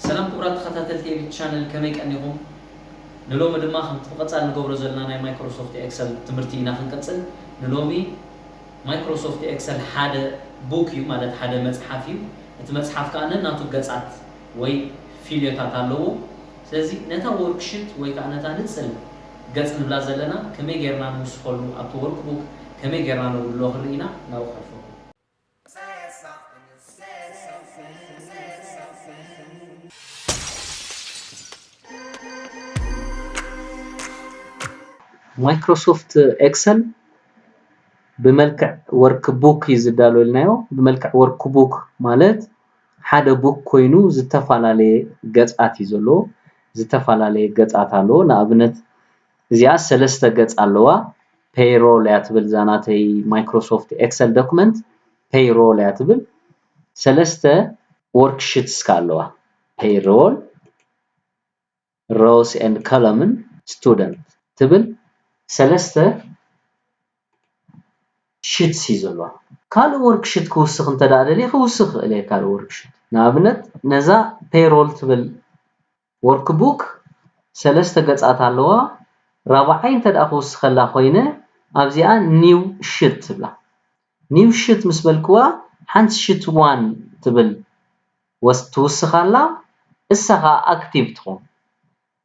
ሰላም ክቡራት ተኸታተልቲ ኤቢት ቻነል፣ ከመይ ቀኒኹም? ንሎሚ ድማ ከምቲ ብቐጻሊ ንገብሮ ዘለና ናይ ማይክሮሶፍት ኤክሰል ትምህርቲ ኢና ክንቀጽል። ንሎሚ ማይክሮሶፍት ኤክሰል ሓደ ቡክ እዩ፣ ማለት ሓደ መጽሓፍ እዩ። እቲ መጽሓፍ ከኣ ነናቱ ገጻት ወይ ፊልዮታት ኣለዎ። ስለዚ ነታ ወርክሽት ወይ ከኣ ነታ ንጽል ገጽ ንብላ ዘለና ከመይ ጌርና ንውስኸሉ፣ ኣብቲ ወርክቡክ ከመይ ጌርና ነጉድሎ ክንርኢ ኢና። ናብኡ ከሕልፈኩም። ማይክሮሶፍት ኤክሰል ብመልክዕ ወርክቡክ እዩ ዝዳሎ ኢልናዮ። ብመልክዕ ወርክቡክ ማለት ሓደ ቡክ ኮይኑ ዝተፈላለየ ገጻት እዩ ዘለዎ። ዝተፈላለየ ገጻት ኣለዎ። ንኣብነት እዚኣ ሰለስተ ገጽ ኣለዋ። ፔይሮል እያ ትብል እዛ ናተይ ማይክሮሶፍት ኤክሰል ዶክመንት። ፔይሮል እያ ትብል። ሰለስተ ወርክሽትስ ከኣ ኣለዋ። ፔይሮል፣ ሮውስ ኤንድ ኮለምን፣ ስቱደንት ትብል ሰለስተ ሽትስ እዩ ዘለዋ። ካልእ ወርክሽት ክውስኽ እንተ ደኣ ደልየ ክውስኽ እኽእል እየ። ካልእ ወርክሽት ንኣብነት ነዛ ፔይሮል ትብል ወርክቡክ ሰለስተ ገጻት ኣለዋ። ራብዓይ እንተ ደኣ ክውስኸላ ኮይነ ኣብዚኣ ኒው ሽት ትብላ። ኒው ሽት ምስ በልክዋ ሓንቲ ሽት ዋን ትብል ወስ ትውስኽ ኣላ። እሳ ኸኣ ኣክቲቭ ትኾን።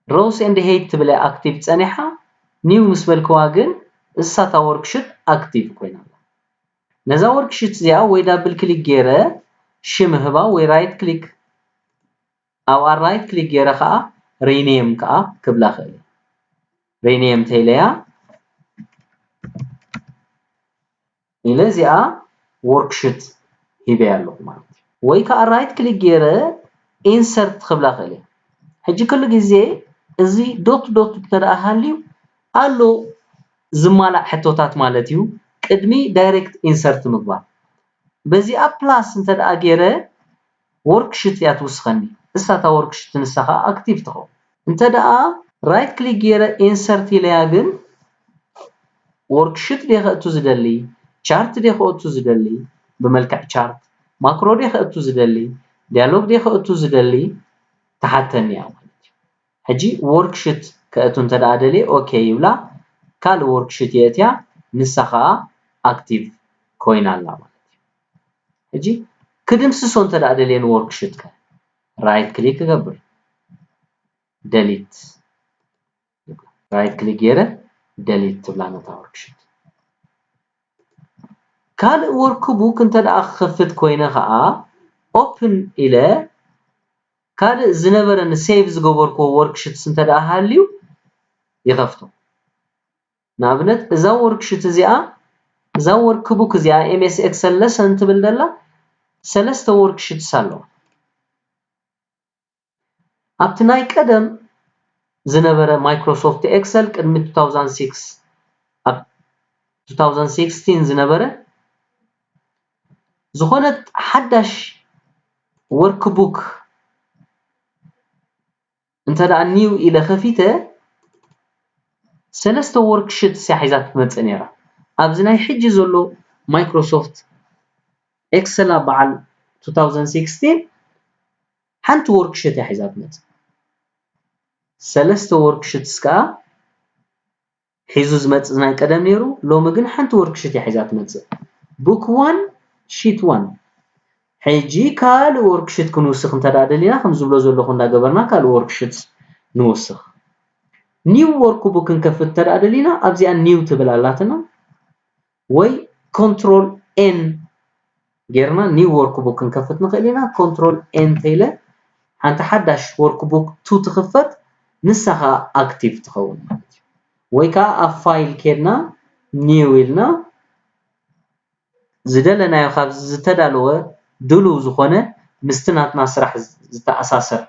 ሮውስ ኤንድ ሄይት ትብል እያ ኣክቲቭ ጸኒሓ። ኒው ምስ በልክዋ ግን እሳ እታ ወርክሽት ኣክቲቭ ኮይና ኣላ። ነዛ ወርክሽት እዚኣ ወይ ዳብል ክሊክ ገይረ ሽም ህባ ወይ ራይት ክሊክ ኣብኣ ራይት ክሊክ ገይረ ኸኣ ሪኔም ከኣ ክብላ ክእል። ሪኔም ተይለያ ኢለ እዚኣ ወርክሽት ሂበያ ኣለኹ ማለት እዩ። ወይ ከኣ ራይት ክሊክ ገይረ ኢንሰርት ክብላ ክእል እየ። ሕጂ ኩሉ ግዜ እዚ ዶት ዶት እንተ ደኣ ሃልዩ ኣሎ ዝማላእ ሕቶታት ማለት እዩ። ቅድሚ ዳይሬክት ኢንሰርት ምግባር በዚኣ ፕላስ እንተ ደኣ ገይረ ወርክሽት እያ ትውስኸኒ። እሳ እታ ወርክሽት ንሳ ኸኣ ኣክቲቭ ትኸውን። እንተ ደኣ ራይት ክሊክ ገይረ ኢንሰርት ኢለያ ግን ወርክሽት ድየ ከእቱ ዝደሊ፣ ቻርት ድየ ከእቱ ዝደሊ፣ ብመልክዕ ቻርት፣ ማክሮ ድየ ከእቱ ዝደሊ፣ ዲያሎግ ድየ ከእቱ ዝደሊ ትሓተኒ እያ ማለት እዩ። ሕጂ ወርክሽት ከእቱ እንተ ደኣ ደልየ ኦኬ ይብላ፣ ካልእ ወርክሽት የእትያ፣ ንሳ ኸኣ ኣክቲቭ ኮይና ኣላ ማለት እዩ። ሕጂ ክድምስሶ እንተ ደኣ ደልየ ንወርክሽት ከ ራይት ክሊክ ክገብር ደሊት፣ ራይት ክሊክ ገይረ ደሊት ትብላ ነታ ወርክሽት። ካልእ ወርክ ቡክ እንተ ደኣ ክኸፍት ኮይነ ኸኣ ኦፕን ኢለ ካልእ ዝነበረኒ ሴቭ ዝገበርክዎ ወርክሽትስ እንተ ደኣ ሃልዩ ይኸፍቶ። ንኣብነት እዛ ወርክሽት እዚኣ እዛ ወርክ ቡክ እዚኣ ኤም ኤስ ኤክሰል ለሰን ትብል ደላ ሰለስተ ወርክሽትስ ኣለዋ። ኣብቲ ናይ ቀደም ዝነበረ ማይክሮሶፍት ኤክሰል ቅድሚ two thousand six ኣብ two thousand sixteen ዝነበረ ዝኾነት ሓዳሽ ወርክ ቡክ እንተ ደኣ ኒው ኢለ ከፊተ ሰለስተ ወርክሽትስ እያ ሒዛ ትመጽእ ነይራ። ኣብዚ ናይ ሕጂ ዘሎ ማይክሮሶፍት ኤክሰል ኣብ በዓል two thousand sixteen ሓንቲ ወርክሽት እያ ሒዛ ትመጽእ። ሰለስተ ወርክሽትስ ከኣ ሒዙ ዝመጽእ ናይ ቀደም ነይሩ፣ ሎሚ ግን ሓንቲ ወርክሽት እያ ሒዛ ትመጽእ። ቡክ ዋን ሺት ዋን። ሕጂ ካልእ ወርክሽት ክንውስኽ እንተ ደኣ ደሊና ከም ዝብሎ ዘለኹ እንዳገበርና ካልእ ወርክሽት ንውስኽ። ኒው ወርክ ቡክ ክንከፍት እንተ ደኣ ደሊና ኣብዚኣ ኒው ትብል ኣላትና። ወይ ኮንትሮል ኤን ጌርና ኒው ወርክ ቡክ ክንከፍት ንኽእል ኢና። ኮንትሮል ኤን ተይለ ሓንቲ ሓዳሽ ወርክ ቡክ ቱ ትኽፈት፣ ንሳ ኸኣ ኣክቲቭ ትኸውን ማለት እዩ። ወይ ከኣ ኣብ ፋይል ኬድና ኒው ኢልና ዝደለናዮ ካብ ዝተዳለወ ድሉው ዝኾነ ምስቲ ናትና ስራሕ ዝተኣሳሰር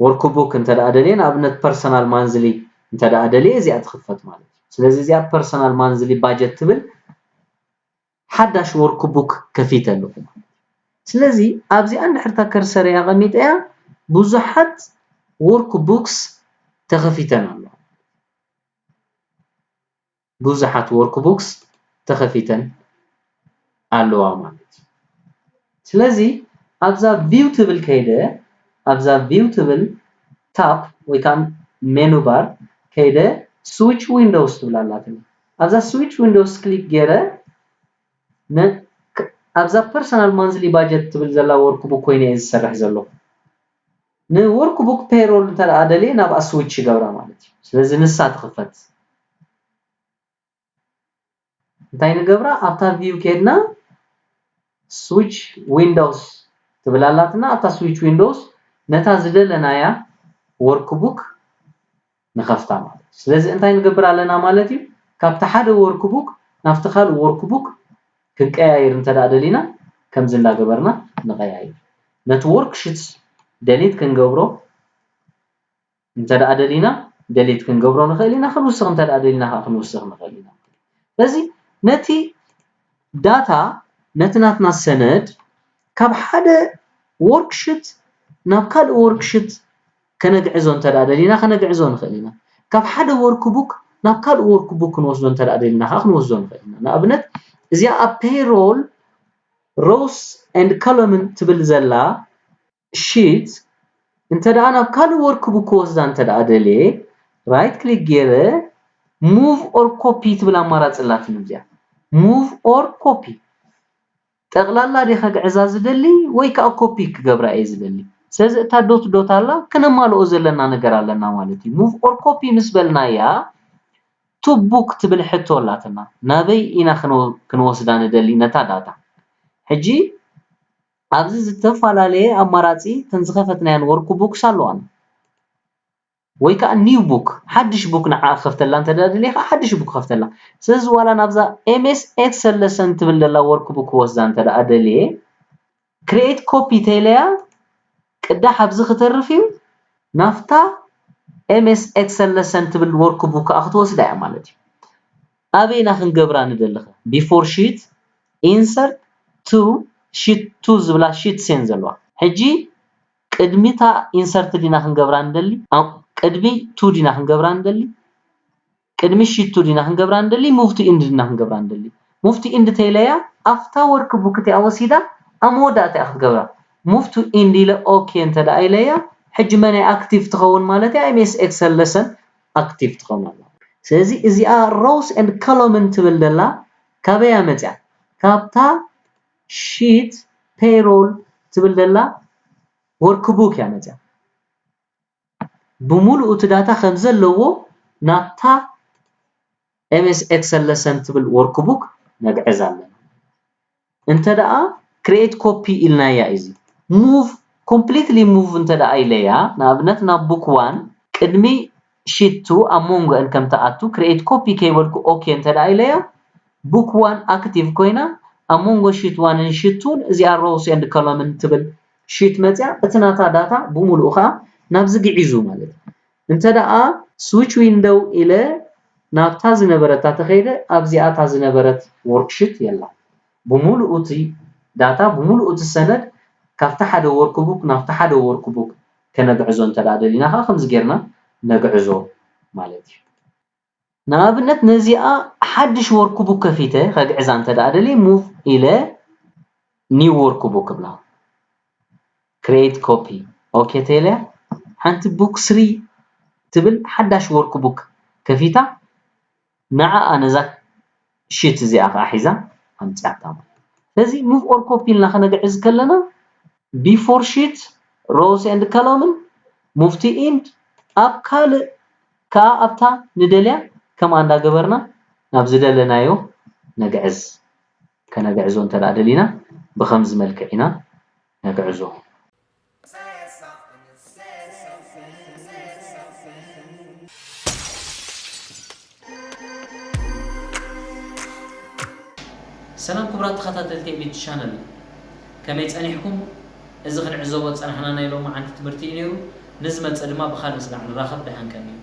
ወርክ ቡክ እንተ ደኣ ደልየ ንኣብነት ፐርሰናል ማንዝሊ እንተ ደኣ ደልየ እዚኣ ትኽፈት ማለት እዩ። ስለዚ እዚኣ ፐርሰናል ማንዝሊ ባጀት ትብል ሓዳሽ ወርክ ቡክ ከፊተ ኣለኹ ማለት እዩ። ስለዚ ኣብዚኣ እንድሕር እታ ከርሰረይ ኣቐሚጠያ ብዙሓት ወርክ ቡክስ ተኸፊተን ኣለዋ። ብዙሓት workbooks ተኸፊተን ኣለዋ ማለት እዩ። ስለዚ ኣብዛ view ትብል ከይደ ኣብዛ view ትብል tab ወይ ከዓ menu bar ከይደ switch windows ትብል ኣላትኒ። ኣብዛ switch windows click ገይረ ኣብዛ personal monthly budget ትብል ዘላ workbook ኮይነ እየ ዝሰርሕ ዘለኹ። ን workbook payroll እንተ ደኣ ደልየ ናብኣ switch ይገብራ ማለት እዩ። ስለዚ ንሳ ትኽፈት። እንታይ ንገብራ? ኣብታ view ከድና switch windows ትብል ኣላትና። ኣብታ switch windows ነታ ዝደለናያ workbook ንኸፍታ ማለት እዩ። ስለዚ እንታይ ንገብር ኣለና ማለት እዩ? ካብቲ ሓደ workbook ናብቲ ካልእ workbook ክንቀያይር እንተ ደኣ ደሊና ከምዚ እንዳገበርና ንቐያይር። ነቲ worksheet delete ክንገብሮ እንተ ደኣ ደሊና delete ክንገብሮ ንኽእል ኢና፣ ክንውስኽ እንተ ደኣ ደሊና ከዓ ክንውስኽ ንኽእል ኢና። ስለዚ ነቲ data ነቲ ናትና ሰነድ ካብ ሓደ worksheet ናብ ካልእ worksheet ከነግዕዞ እንተ ደኣ ደሊና ከነግዕዞ ንኽእል ኢና። ካብ ሓደ workbook ናብ ካልእ workbook ክንወስዶ እንተ ደኣ ደሊና ከዓ ክንወስዶ ንኽእል ኢና። ንኣብነት እዚኣ ኣብ payroll rows and column ትብል ዘላ sheet እንተ ደኣ ናብ ካልእ workbook ክወስዳ እንተ ደኣ ደልየ right click ገይረ move or copy ትብል ኣማራፂ ኣላትኒ። እዚኣ move or copy ጠቕላላ ድየ ከግዕዛ ዝደሊ ወይ ከዓ copy ክገብራ እየ ዝደሊ? ስለዚ እታ dot dot ኣላ ክነማልኦ ዘለና ነገር ኣለና ማለት እዩ። Move or copy ምስ በልናያ to book ትብል ሕቶ ኣላትና። ናበይ ኢና ክንወስዳ ንደሊ ነታ data? ሕጂ ኣብዚ ዝተፈላለየ ኣማራፂ እተን ዝኸፈትናየን workbooks ኣለዋና። ወይ ከዓ new book ሓድሽ book ንዓ ክኸፍተላ እንተ ደኣ ደልየ ከዓ ሓድሽ book ክኸፍተላ። ስለዚ ዋላ ናብዛ M S Excel lesson ትብል ዘላ workbook ክወስዳ እንተ ደኣ ደልየ create copy ተይለያ ቅዳሕ ኣብዚ ክተርፍ እዩ። ናብታ M S Excel lesson ትብል workbook ከዓ ክትወስዳ እያ ማለት እዩ። ኣበይና ክንገብራ ንደልኸ? Before sheet, insert to sheet two ዝብላ sheet scene ዘለዋ። ሕጂ ቅድሚታ insert ዲና ክንገብራ ንደሊ? ቅድሚ two ዲና ክንገብራ ንደሊ? ቅድሚ sheet two ዲና ክንገብራ ንደሊ? Move to end ዲና ክንገብራ ንደሊ? Move to end ተይለያ ኣብታ workbook እቲኣ ወሲዳ ኣብ መወዳእታ እያ ክትገብራ። Move to end ኢለ okay እንተ ደኣ ኢለያ ሕጂ መን active ትኸውን ማለት እያ? M S Excel lesson active ትኸውን ኣላ። ስለዚ እዚኣ rows and column ትብል ደላ ካበያ መፅያ? ካብታ sheet payroll ትብል ደላ workbook እያ መፅያ። ብምሉኡ እቲ data ከም ዘለዎ ናብታ M S Excel lesson ትብል workbook ነግዕዝ ኣለና። እንተ ደኣ create copy ኢልናያ እዚ move completely move እንተ ደኣ ኢለያ ንኣብነት ናብ book one ቅድሚ sheet two ኣብ መንጎአን ከም ትኣቱ create copy ከይበልኩ okay እንተ ደኣ ኢለያ book one active ኮይና ኣብ መንጎ sheet one ን sheet two ን እዚኣ rows and column ን ትብል sheet መፅያ እቲ ናታ data ብምሉኡ ከዓ ናብዚ ግዒዙ ማለት እዩ። እንተ ደኣ switch window ኢለ ናብታ ዝነበረታ ተኸይደ ኣብዚኣ እታ ዝነበረት worksheet የላ። ብምሉኡ እቲ data ብምሉኡ እቲ ሰነድ ካብቲ ሓደ workbook ናብቲ ሓደ workbook ከነግዕዞ እንተ ደኣ ደሊና ከዓ ከምዚ ጌርና ነግዕዞ ማለት እዩ። ንኣብነት ነዚኣ ሓድሽ workbook ከፊተ ከግዕዛ እንተ ደኣ ደልየ move ኢለ new workbook እብላ። Create copy okay ተይለያ ሓንቲ book three ትብል ሓዳሽ workbook ከፊታ ንዓኣ ነዛ sheet እዚኣ ከዓ ሒዛ ኣምፅኣታ ማለት እዩ። ስለዚ move or copy ኢልና ከነግዕዝ ከለና before sheet rows and column ን move to end ኣብ ካልእ ከዓ ኣብታ ንደልያ ከምኣ እንዳገበርና ናብ ዝደለናዮ ነግዕዝ። ከነግዕዞ እንተ ደኣ ደሊና ብኸምዚ መልክዕ ኢና ነግዕዞ። ሰላም ክቡራት ተኸታተልቲ ኤቢት ቻነል፣ ከመይ ጸኒሕኩም? እዚ ክንዕዘቦ ዝጸናሕና ናይ ሎማዓንቲ ትምህርቲ እዩ ነይሩ። ንዝመጽእ ድማ ብኻልእ ስጋዕ ንራኸብ። ደሓን ቀንዩ።